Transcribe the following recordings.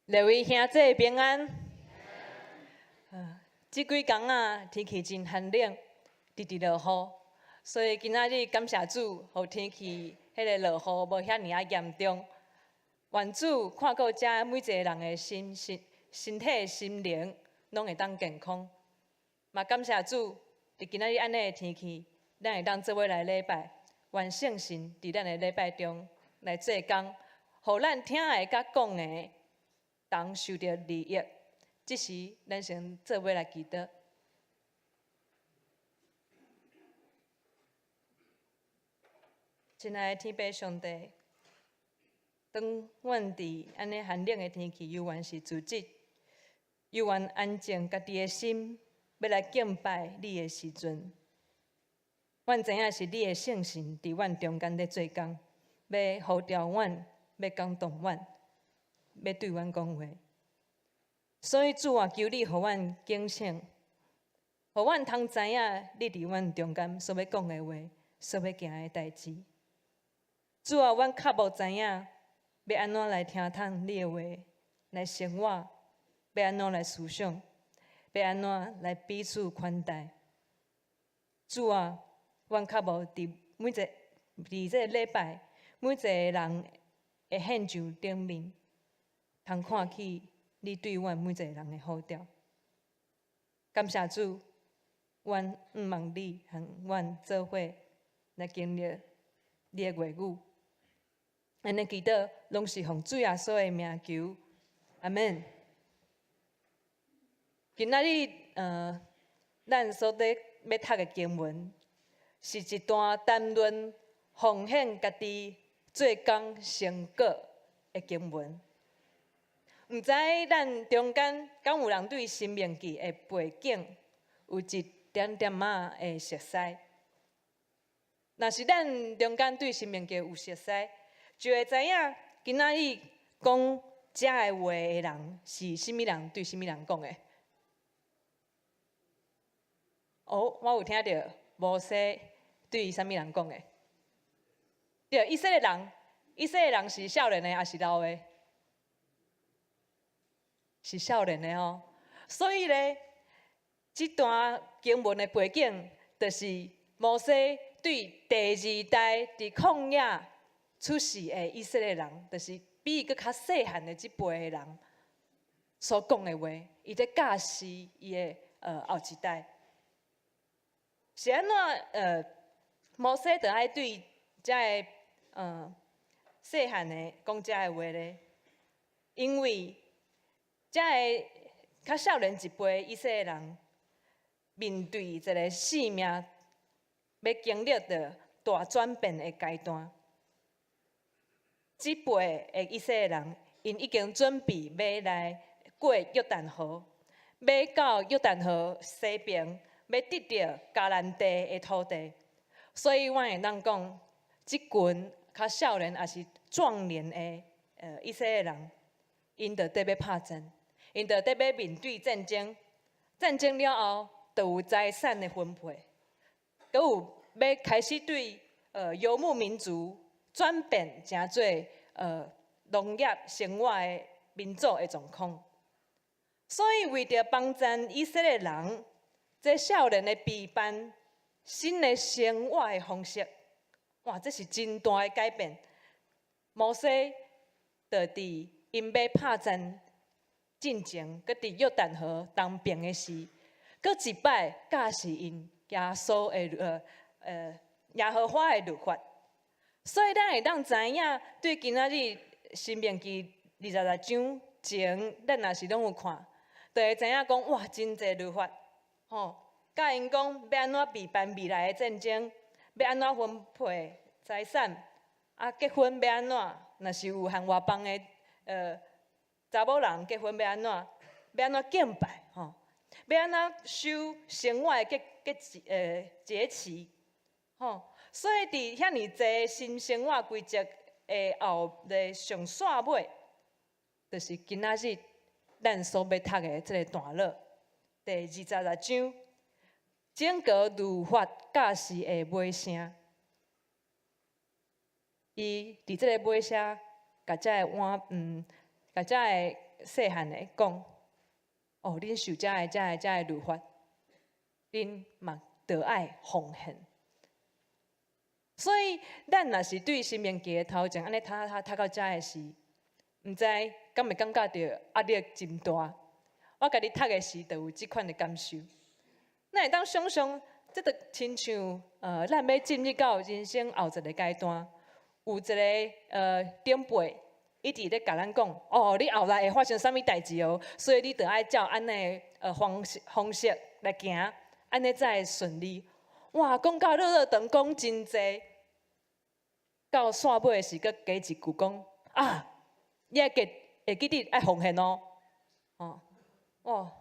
各位兄弟平安。這幾工仔，天氣真寒冷，直直落雨，所以今仔日感謝主，予天氣彼个落雨無遐爾仔嚴重。願主看顧遮每一個人的心、身、身體、心靈，攏會當健康。嘛感謝主，佇今仔日按呢的天氣，咱會當做伙來禮拜。願聖神佇咱的禮拜中來做工，予咱聽的佮講的同受著利益。這時，咱先做伙來祈禱。親愛的天父上帝，當阮佇按呢寒冷的天氣，猶原是主日，猶原安靜家己的心，欲來敬拜你的時陣，阮知影是你的聖神佇阮中間咧做工，欲呼召阮，欲感動阮，欲對阮講話。所以主啊，求你予阮警醒，予阮通知影你佇阮中間所欲講的話，所欲行的代誌。主啊，阮較無知影欲按怎來聽通你的話來生活，欲按怎來思想，欲按怎來彼此款待。主啊，阮較無佇每一個佇這個禮拜，每一個人的現象頂面，通看起你對阮每一個人的呼召。感謝主，阮向望你和阮做伙來經歷你的話語。按呢祈禱，攏是奉主耶穌的名求，阿們。今仔日，咱所咧欲讀的經文，是一段談論奉獻家己做工成果的經文。毋知咱中間敢有人對《申命記》的背景有一點點仔的熟似？若是咱中間對《申命記》有熟似，就會知影今仔日講遮的話的人是啥物人對啥物人講的。哦，我有聽著摩西對啥物人講的？對，以色列人，以色列人是少年的抑是老的？是少年的吼。所以咧，這段經文的背景，就是摩西對第二代佇曠野出世的以色列人，就是比伊閣較細漢的這輩的人所講的話，伊咧教示伊的後一代。是按怎？摩西就愛對遮个細漢的講遮个話咧？因為遮个較少年一輩以色列人面對一個生命欲經歷著大轉變的階段。這輩的以色列人，𪜶已經準備欲來過約旦河，欲到約旦河西邊，欲得著迦南地的土地。所以，阮會當講，這群較少年抑是壯年的以色列人，𪜶就綴欲拍戰，𪜶就綴欲面對戰爭。戰爭了後，就有財產的分配，閣有欲開始對遊牧民族轉變成做農業生活的民族的狀況。所以，為著幫贊以色列人這少年的備辦新的生活的方式，哇，這是真大的改變。摩西就佇𪜶欲拍戰進前，閣佇約旦河東邊的時，閣一擺教示𪜶耶穌的耶和華的律法。所以，咱會當知影，對今仔日《申命記》26章前，咱若是攏有看，就會知影講，哇，真濟律法，吼，教𪜶講欲按怎備辦未來的戰爭，欲按怎分配財產，啊，結婚欲按怎，若是有和外邦的查某人結婚欲按怎，欲按怎敬拜，吼，欲按怎守生活的節期，吼。所以佇遐爾濟新生活規則的後的上煞尾，就是今仔日咱所欲讀的這個段落，第26章，整個律法教示的尾聲。伊佇這个尾聲，共遮个碗，共遮个細漢的講，哦，恁受遮个、遮个、遮个律法，恁嘛著愛奉獻。所以，咱若是對申命記的頭前按呢讀讀讀到遮的時，毋知敢會感覺著壓力真大。我家己讀的時，就有這款的感受。咱會當想像，這就親像咱欲進入到人生後一个階段，有一个長輩一直咧共咱講，哦，你後來會發生啥物代誌哦，所以你著愛照按呢方式來行，按呢才會順利。哇，講到落落長，講真濟，到煞尾時，閣加一句講啊，你愛記會記得愛奉獻哦，哦，哇，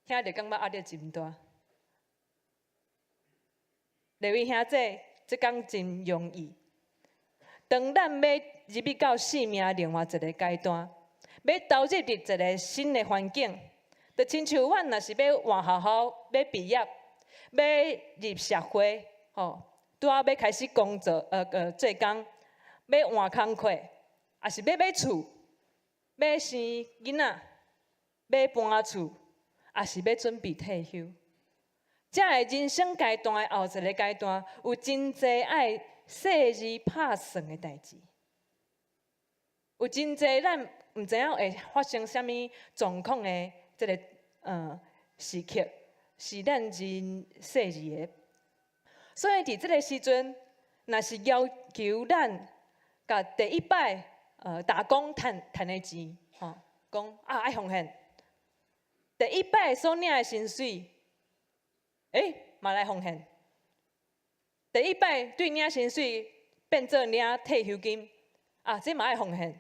聽著感覺壓力真大。利未兄弟，這工真容易。當咱欲入去到生命另外一个階段，欲投入佇一个新的環境，就親像阮若是欲換學校、欲畢業、欲入社會，吼，拄仔欲開始工作，做工，欲換工課，抑是欲買厝、欲生囡仔、欲搬厝，抑是欲準備退休。這个人生階段的後一个階段，有真濟愛細膩拍算的代誌，有真濟咱毋知影會發生啥物狀況的這个時刻，是咱真細膩的。所以佇這个時陣，若是要求咱共第一擺打工趁趁的錢，吼，講啊愛奉獻，第一擺所領的薪水，欸，嘛來奉獻。第一擺對領薪水變做領退休金，啊，這嘛愛奉獻。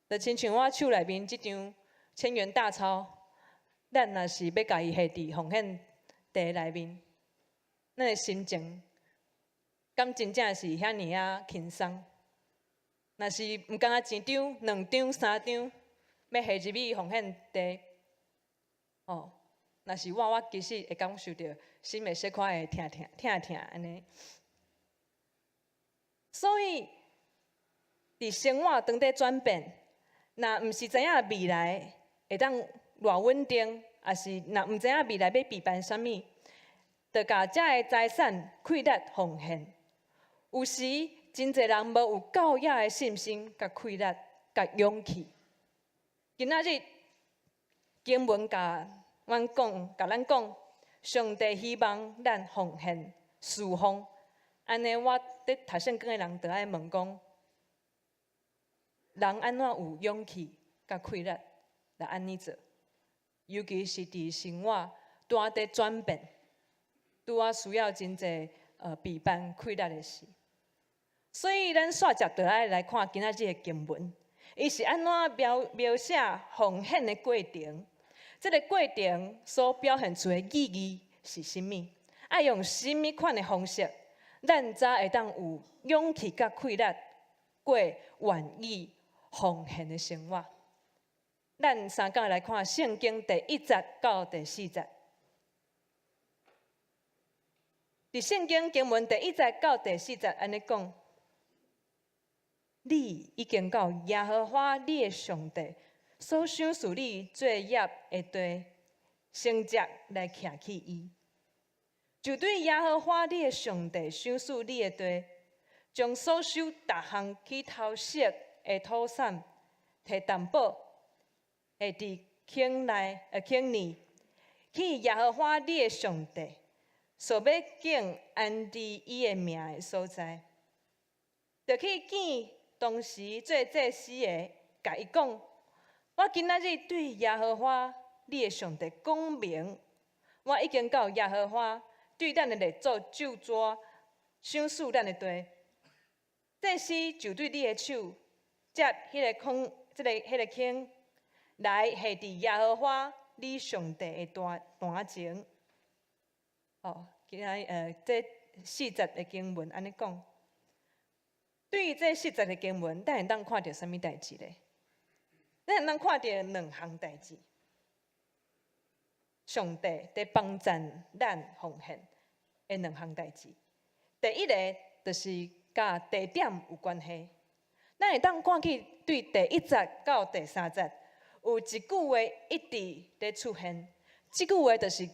就親像我手內面這張千元大鈔，咱若是欲共伊下佇奉獻袋內面，咱的心情敢真正是遐爾仔輕鬆？若是毋干焦一張、兩張、三張，欲下入去奉獻袋，哦。若是我，我其實會感受著心會小可會疼疼疼疼按呢。所以，佇生活當底轉變，若毋是知影未來會當偌穩定，抑是若毋知影未來欲備辦啥物，就共遮个財產氣力奉獻。有時真濟人無有夠額的信心、佮氣力、佮勇氣。今仔日經文共阮講，共咱講，上帝希望咱奉獻事奉。按呢，我佇讀聖經的人就愛問講：人按怎有勇氣佮氣力來按呢做？尤其是佇生活拄仔佇轉變，拄仔需要真濟備辦氣力的時。所以咱煞接就愛來看今仔日的經文，伊是按怎描描寫奉獻的過程？這个過程所表現出的意義是啥物？愛用啥物款的方式，咱才會當有勇氣佮氣力過願意奉獻的生活？咱三工來看聖經第一節到第四節。佇聖經經文第一節到第四節按呢講：你已經到耶和華你的上帝所賞賜你做業的地，承接來徛起伊，就對耶和華你的上帝賞賜你的地，將所收逐項去頭熟的土產提擔保，下佇坑內坑裡，去耶和華你的上帝所欲揀安置伊的名的所在，就去見當時做祭司的，共伊講：我今仔日對耶和華你的上帝講明，我已經到耶和華對咱的列祖咒詛賞賜咱的地。祭司就對你的手接彼个坑，這个彼个坑來下佇耶和華你上帝的壇壇前。哦，今仔這四節的經文按呢講。對於這四節的經文，咱會當看著啥物代誌咧？咱會當看著兩項代誌。上帝佇幫贊咱奉獻的兩項代誌。第一个就是佮地點有關係。咱會當看去對第一節到第三節，有一句話一直佇出現。這句話就是，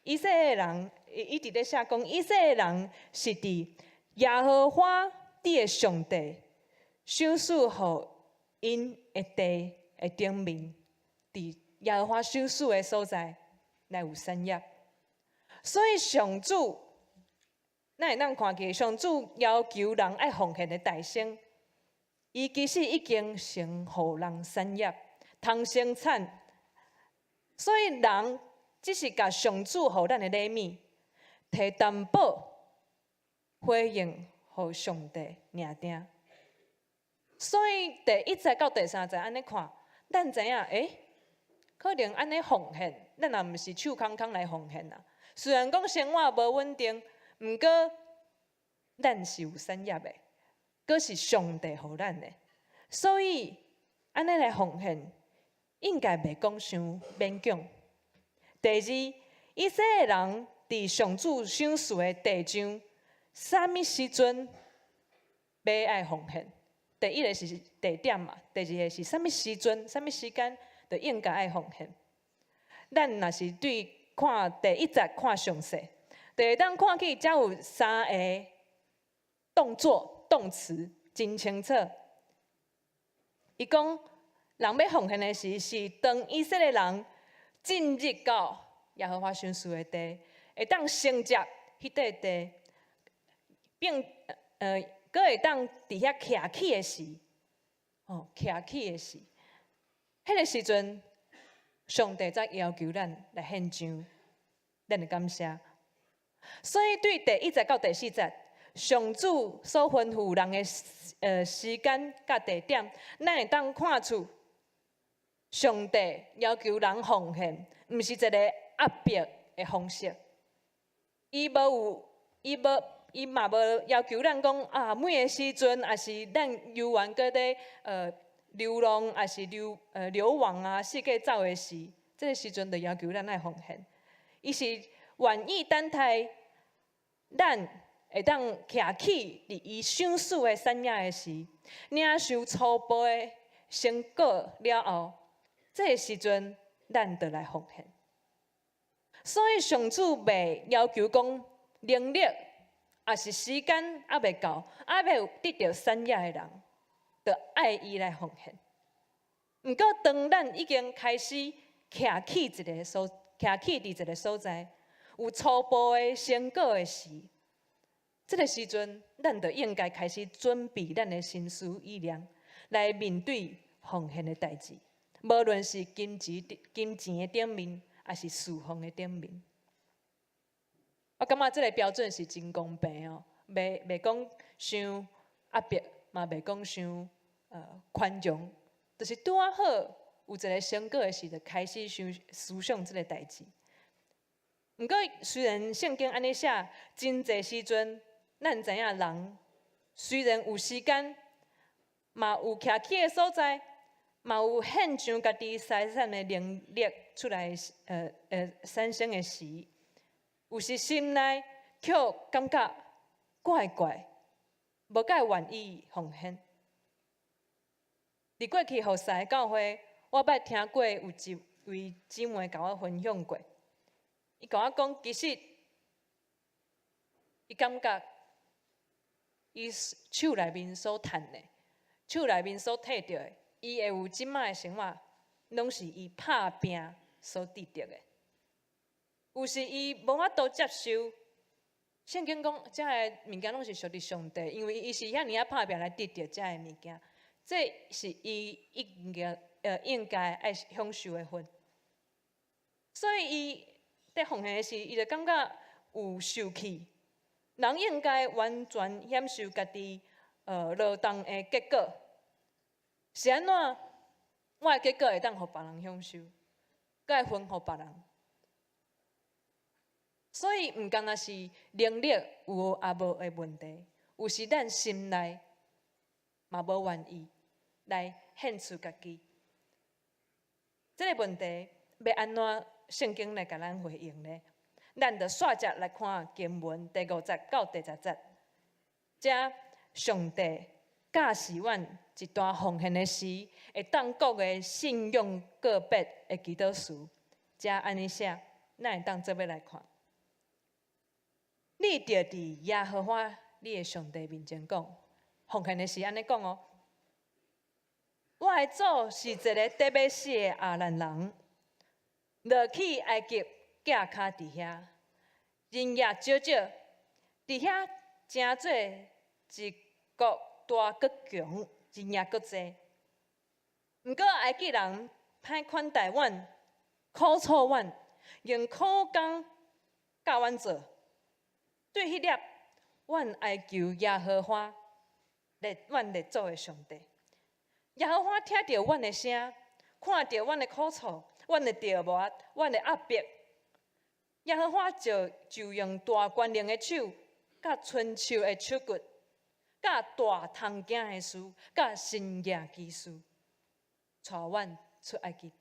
以色列人伊一直咧寫講，以色列人是佇耶和華你的上帝賞賜予𪜶的地的頂面，佇耶和華賞賜的所在來有產業。所以上主，咱會當看見上主要求人愛奉獻的代先，伊其實已經先予人產業，通生產。所以人只是共上主予咱的禮物，提擔保回應予上帝爾定。所以第一節到第三節按呢看，咱知影，可能按呢奉獻，咱也毋是手空空來奉獻啊。雖然講生活無穩定，毋過咱是有產業的，閣是上帝予咱的，所以按呢來奉獻，應該袂講傷勉強。第二，以色列人佇上主賞賜的地上，啥物時陣欲愛奉獻？第一个是地點嘛，第二个是啥物時陣、啥物時間，就應該愛奉獻。咱若是對看第一節看詳細，就會當看見遮有三个動作動詞真清楚。伊講，人欲奉獻的時，是當以色列人進入到耶和華賞賜的地，會當承接彼塊地，並閣會當佇遐徛起的時，哦，徛起的時，彼个時陣，上帝才要求咱來獻上咱的感謝。所以對第一節到第四節，上主所吩咐人的時間佮地點，咱會當看出上帝要求人奉獻，毋是一个壓迫的方式。伊無有，伊無，伊嘛無要求咱講啊，每个時陣，抑是咱猶原閣咧流浪，抑是流亡啊，四界走的時，這个時陣就要求咱愛奉獻。伊是願意等待咱會當徛起佇伊賞賜的產業的時，領受初步的成果了後，這个時陣咱就來奉獻。所以上主袂要求講能力，抑是時間猶未到，猶未有得著產業的人，就愛伊來奉獻。毋過當咱已經開始徛起佇一个所在，有初步的成果的時，這个時陣，咱就應該開始準備咱的心思意念，來面對奉獻的代誌。無論是金錢的頂面，抑是侍奉的頂面。我感覺這个標準是真公平哦，袂講傷壓迫，嘛袂講傷寬容，就是拄仔好有一个成果的時，就開始想思想這个代誌。毋過雖然聖經按呢寫，真濟時陣，咱知影人雖然有時間，嘛有徛起的所在，嘛有獻上家己財產的能力出來，產生的時，有時心內卻感覺怪怪，無蓋願意奉獻。佇過去服侍的教會，我捌聽過有一位姊妹共我分享過，伊共我講，其實伊感覺伊手內面所趁的，手內面所摕著的，伊會有這擺的生活，攏是伊拍拚所得著的。有時伊無法度接受，聖經講，這个物件攏是屬佇上帝，因為伊是遐爾仔拍拚來得著這个物件，這是伊應該愛享受的份。所以伊佇奉獻的時，伊就感覺有受氣。人應該完全享受家己勞動的結果。是按怎？我的結果會當予別人享受，閣會分予別人。所以毋干焦是能力有抑無的問題，有時咱心內嘛無願意來獻出家己。這个問題欲按怎聖經來共咱回應呢？咱就煞接來看經文第五節到第十節，遮上帝教示阮一段奉獻的時，會當講的信仰告別的祈禱詞，遮按呢寫，咱會當做伙來看。你著佇耶和華你的上帝面前講，奉獻的時按呢講哦。我的祖是一個得欲死的亞蘭人，落去埃及寄跤佇遐，人也少少，佇遐成做一國大閣強，人也閣濟。毋過埃及人歹款待阮，苦楚阮，用苦工教阮做。對彼粒，阮哀求耶和華，列阮列祖的上帝。耶和華聽著阮的聲，看著阮的苦楚，阮的折磨，阮的壓迫。耶和華就用大權能的手，佮伸手的手骨，佮大通驚的事，佮神蹟奇事，帶阮出埃及，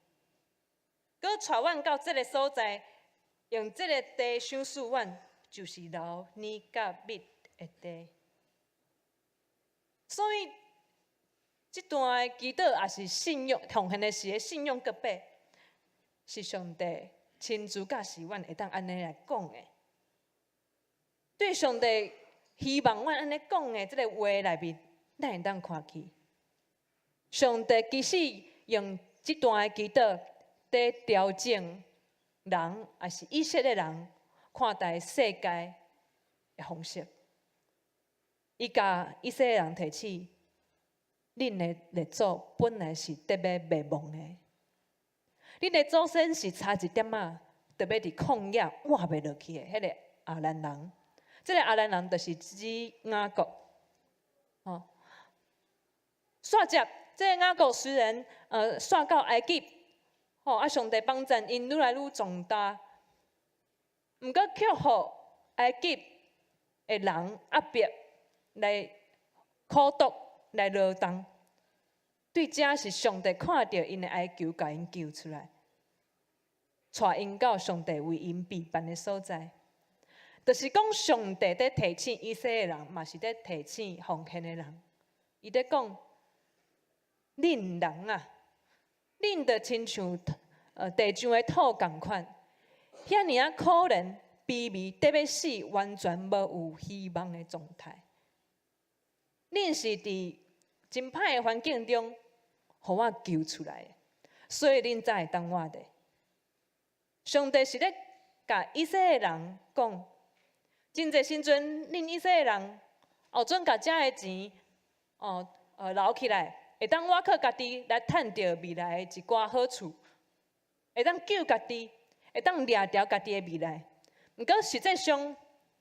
閣帶阮到這个所在，用這个地賞賜阮，就是流奶佮蜜的地。所以，這段的祈禱也是信仰奉獻的時的信仰告白，是上帝親自教示阮會當按呢來講的。對上帝希望阮按呢講的這个話內面，咱會當看見，上帝其實用這段的祈禱，佇調整人，抑是以色列人看待世界的方式。伊共以色列人提醒，恁的列祖本來是得欲滅亡的，恁的祖先是差一點仔，就欲佇曠野活袂落去的彼个亞蘭人。這个亞蘭人就是指雅各。吼，煞接，這个雅各雖然煞到埃及，吼啊，上帝幫贊𪜶愈來愈壯大，毋過卻予埃及的人壓迫來苦毒來勞動。對遮是上帝看著𪜶的哀求，共𪜶救出來，帶𪜶到上帝為𪜶備辦的所在。就是講，上帝佇提醒以色列人，嘛是佇提醒奉獻的人。伊佇講，恁人啊，恁就親像地上的土仝款，遐爾仔可憐、卑微、得欲死、完全無有希望的狀態。恁是佇真歹的環境中，予我救出來的，所以恁才會當活的。上帝是咧共以色列人講，真濟時陣，恁以色列人哦，準共遮的錢哦，留起來，會當倚靠家己來趁著未來的一寡好處，會當救家己，會當掠牢家己的未來。毋過實際上，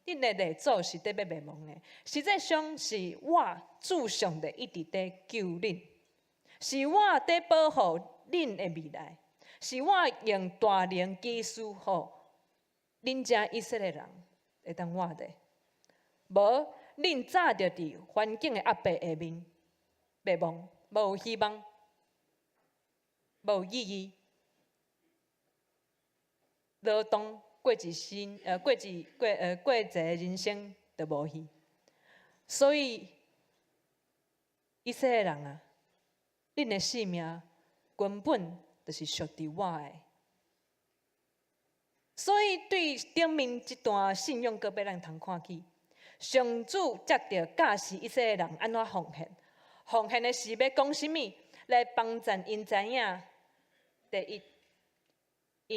恁的列祖是得欲滅亡的。實際上是我主上帝一直佇救恁，是我佇保護恁的未來，是我用大能奇事予恁遮以色列人會當活的。無，恁早就佇環境的壓迫下面滅亡，無希望，無意義，勞動過一生，過一過過一個人生就無去。所以，以色列人啊，恁的性命根本就是屬佇我的。所以，對頂面這段信仰告白，咱通看起，上主藉著教示以色列人按怎奉獻，奉獻的時欲講啥物，來幫贊𪜶知影。第一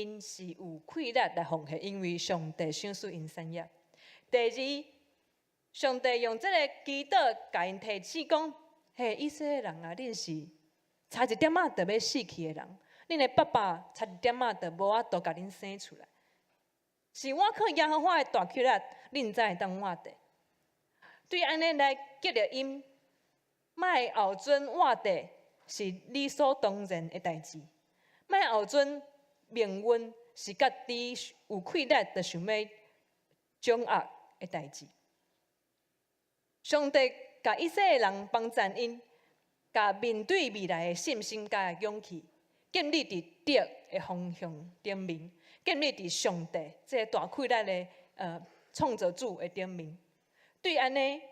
，𪜶是有氣力來奉獻，因為上帝賞賜𪜶產業。第二，上帝用這个祈禱共𪜶提醒講：嘿，以色列人啊，恁是差一點仔就欲死去的人，恁的爸爸差一點仔就無法度共恁生出來。是我靠耶和華的大氣力，恁才會當活的。對按呢來激勵𪜶，莫後準活的是理所當然的代誌，莫後準命運是家己有氣力就想欲掌握的代誌。上帝共以色列人幫贊𪜶，共面對未來的信心佮勇氣，建立佇對的方向頂面，建立佇上帝這个大氣力的創造主的頂面。對按呢，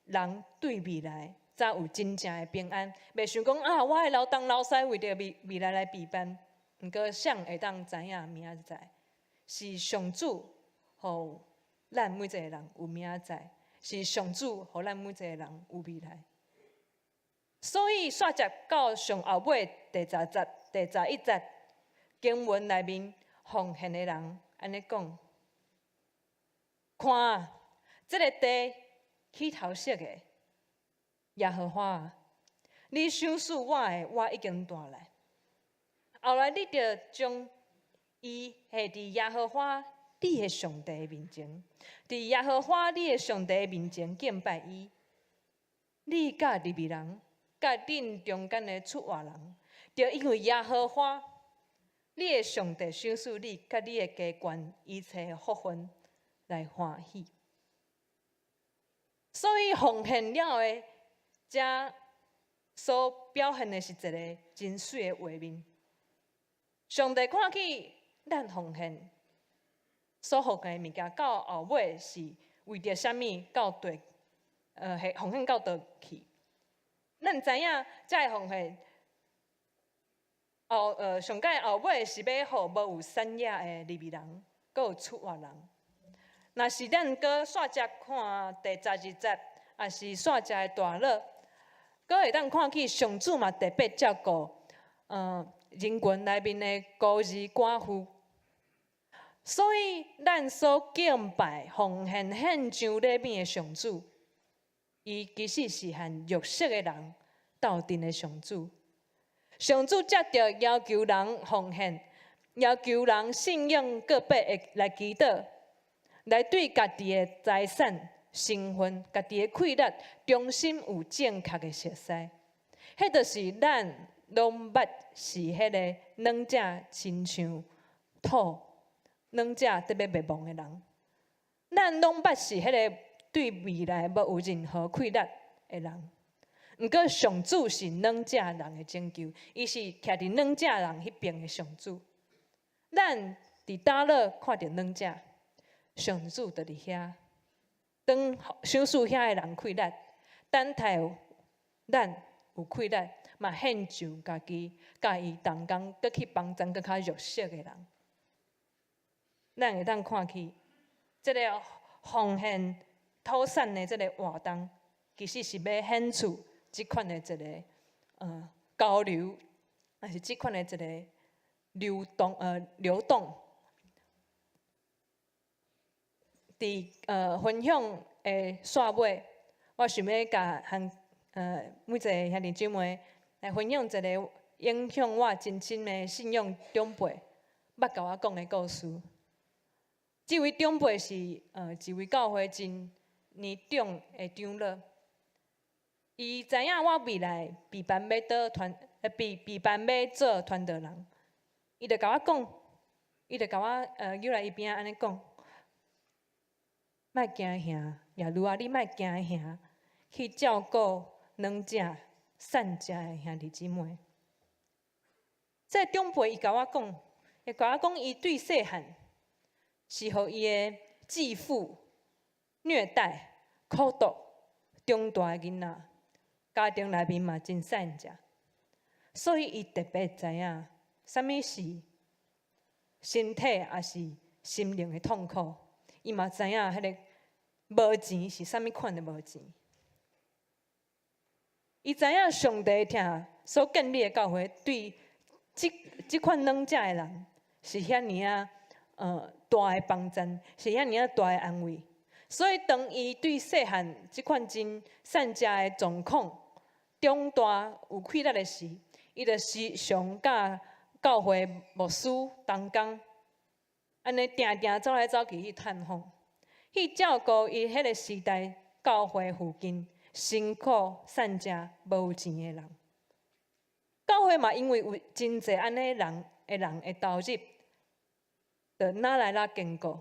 人對未來才有真正的平安。袂想講啊，我愛留東留西，為著未來來備辦。毋過，誰會當知影明仔載？是上主予咱每一個人有明仔載，是上主予咱每一個人有未來。所以，煞接到上後尾第十節、第十一節經文內面，奉獻的人按呢講：看，這个地起頭說的，耶和華，你賞賜我的，我已經帶來。後來你著將伊獻佇耶和華你的上帝面前，佇耶和華你的上帝面前敬拜伊。你佮利未人，佮恁中間的出外人，著因為耶和華你的上帝賞賜你佮你的家眷一切的福分來歡喜。所以奉獻了的，這所表現的是一个真媠的畫面。上帝看起咱奉獻所奉獻的物件，到後尾是為著啥物到底？奉獻到佗去？咱知影，這个奉獻上蓋後尾是欲予無有產業的利未人，閣有出外人。若是咱閣煞接看第十二節，抑是煞接的大樂，閣會當看見上主嘛特別照顧，人群內面的孤兒寡婦。所以，咱所敬拜、奉獻、獻上禮物的上主，伊其實是和弱勢的人鬥陣的上主。上主藉著要求人奉獻，要求人信仰個別的來祈禱，來對家己的財產、身份、家己的氣力，重新有正確的熟似。彼就是咱攏捌是彼个軟食親像土，軟食得欲滅亡的人。咱攏捌是彼个對未來無有任何氣力的人。毋過上主是軟食人的拯救，伊是徛佇軟食人彼爿的上主。咱佇大樂看著軟食，上主就佇遐，當賞賜遐的人氣力，等待咱有氣力，嘛獻上家己，佮伊同工，閣去幫贊閣較弱勢的人。咱會當看見，這个奉獻土產的這个活動，其實是欲顯出這款的一个交流，抑是這款的一个流動。佇分享的煞尾，我想欲共和每一个兄弟姊妹來分享一个影響我真深的信仰長輩，捌共我講的故事。這位長輩是一位教會真年長的長老。伊知影我未來備辦欲倒傳，備辦欲做傳道人，伊就共我講，伊就共我叫來伊邊仔按呢講：莫驚嚇，耶魯啊，你莫驚嚇，去照顧軟食、散食的兄弟姊妹。這個長輩伊共我講，伊共我講，伊對細漢是予伊的繼父虐待、苦毒長大的囡仔，家庭內面嘛真散食，所以伊特別知影啥物是身體抑是心靈的痛苦。伊嘛知影彼个無錢是啥物款的無錢。伊知影上帝疼所建立的教會對這款軟食的人是遐爾仔大的幫贊，是遐爾仔大的安慰。所以當伊對細漢這款真散食的狀況長大有氣力的時，伊就時常佮教會牧師同工，按呢定定走來走去去探訪，去照顧伊彼个時代教會附近辛苦散食無錢的人。教會嘛，因為有真濟按呢人的投入，就愈來愈堅固。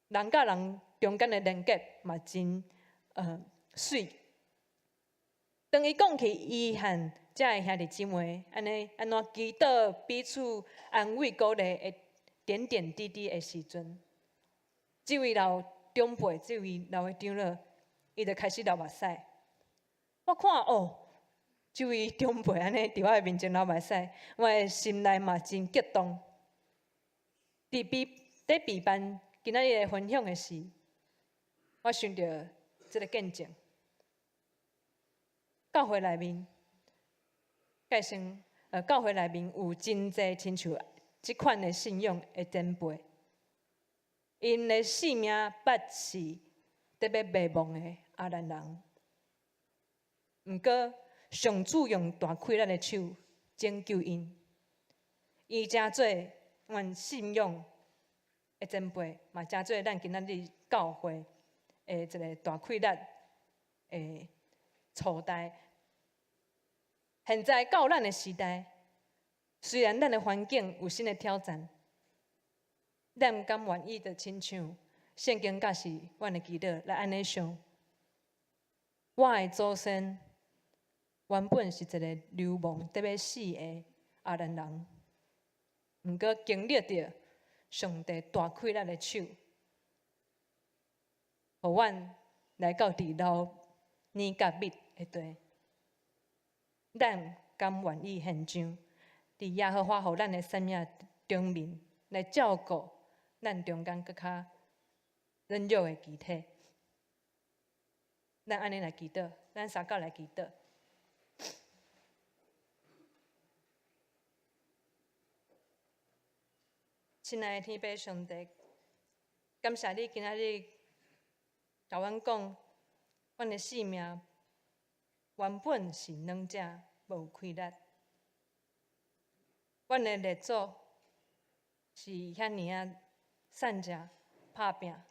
人佮人中間的連結嘛真媠。當伊講起伊和遮的兄弟姊妹按呢按怎祈禱彼此安慰鼓勵的點點滴滴的時陣，這位老長輩，這位老的長老，伊就開始流目屎。我看哦，這位長輩按呢佇我的面前流目屎，我的心內嘛真激動。佇備佇備辦今仔日的分享的時，我想著這个見證。教會內面，介紹教會內面有真濟親像這款的信仰的前輩，𪜶的性命捌是得欲滅亡的亞蘭人，毋過上主用大氣力的手拯救𪜶，伊成做阮信仰的前輩，嘛成做咱今仔日教會的一个大氣力的初代。現在到咱的時代，雖然咱的環境有新的挑戰，咱敢願意就親像聖經教示阮的祈禱來按呢想：我的祖先原本是一个流亡得欲死的亞蘭人，毋過經歷著上帝大氣力的手，予阮來到佇流奶佮蜜的地。咱敢願意獻上，佇耶和華予咱的生命頂面來照顧咱中間閣較軟弱的肢體？咱按呢來祈禱，咱相佮來祈禱。親愛的天父上帝，感謝你今仔日共阮講，阮的性命原本是軟者，無氣力。阮的列祖是遐爾仔散食拍拚，佇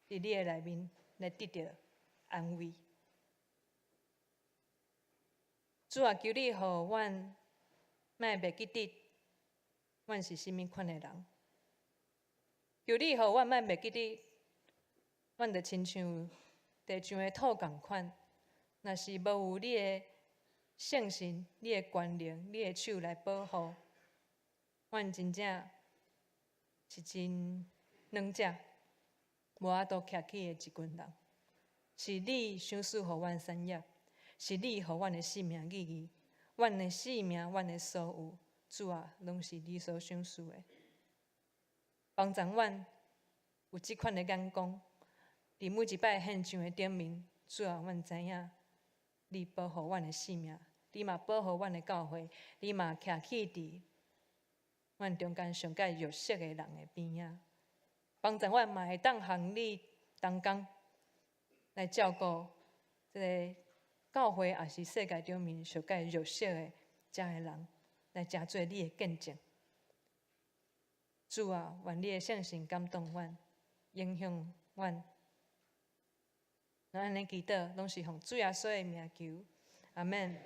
你的內面來得著安慰。主啊，求你予阮莫袂記得，阮是啥物款的人。求你予阮莫袂記得，阮就親像地上的土仝款，若是無有你的聖神、你的權能、你的手來保護，阮真正是真軟者，無法度徛起的一群人。是你賞賜予阮產業，是你予阮的生命意義，阮的生命，阮的所有，主啊，攏是你所賞賜的。幫助阮有這款的眼光，佇每一擺獻上的頂面，主啊，阮知影你保護阮的性命，你嘛保護阮的教會，你嘛徛起佇阮中間上蓋弱勢的人的邊仔，幫助阮嘛會當和你同工來照顧這个教會，抑是世界頂面上蓋弱勢的遮个人，來成做你的見證。主啊，願你的聖神感動阮，影響阮。咱按呢祈禱，攏是奉主耶穌的名求，阿們。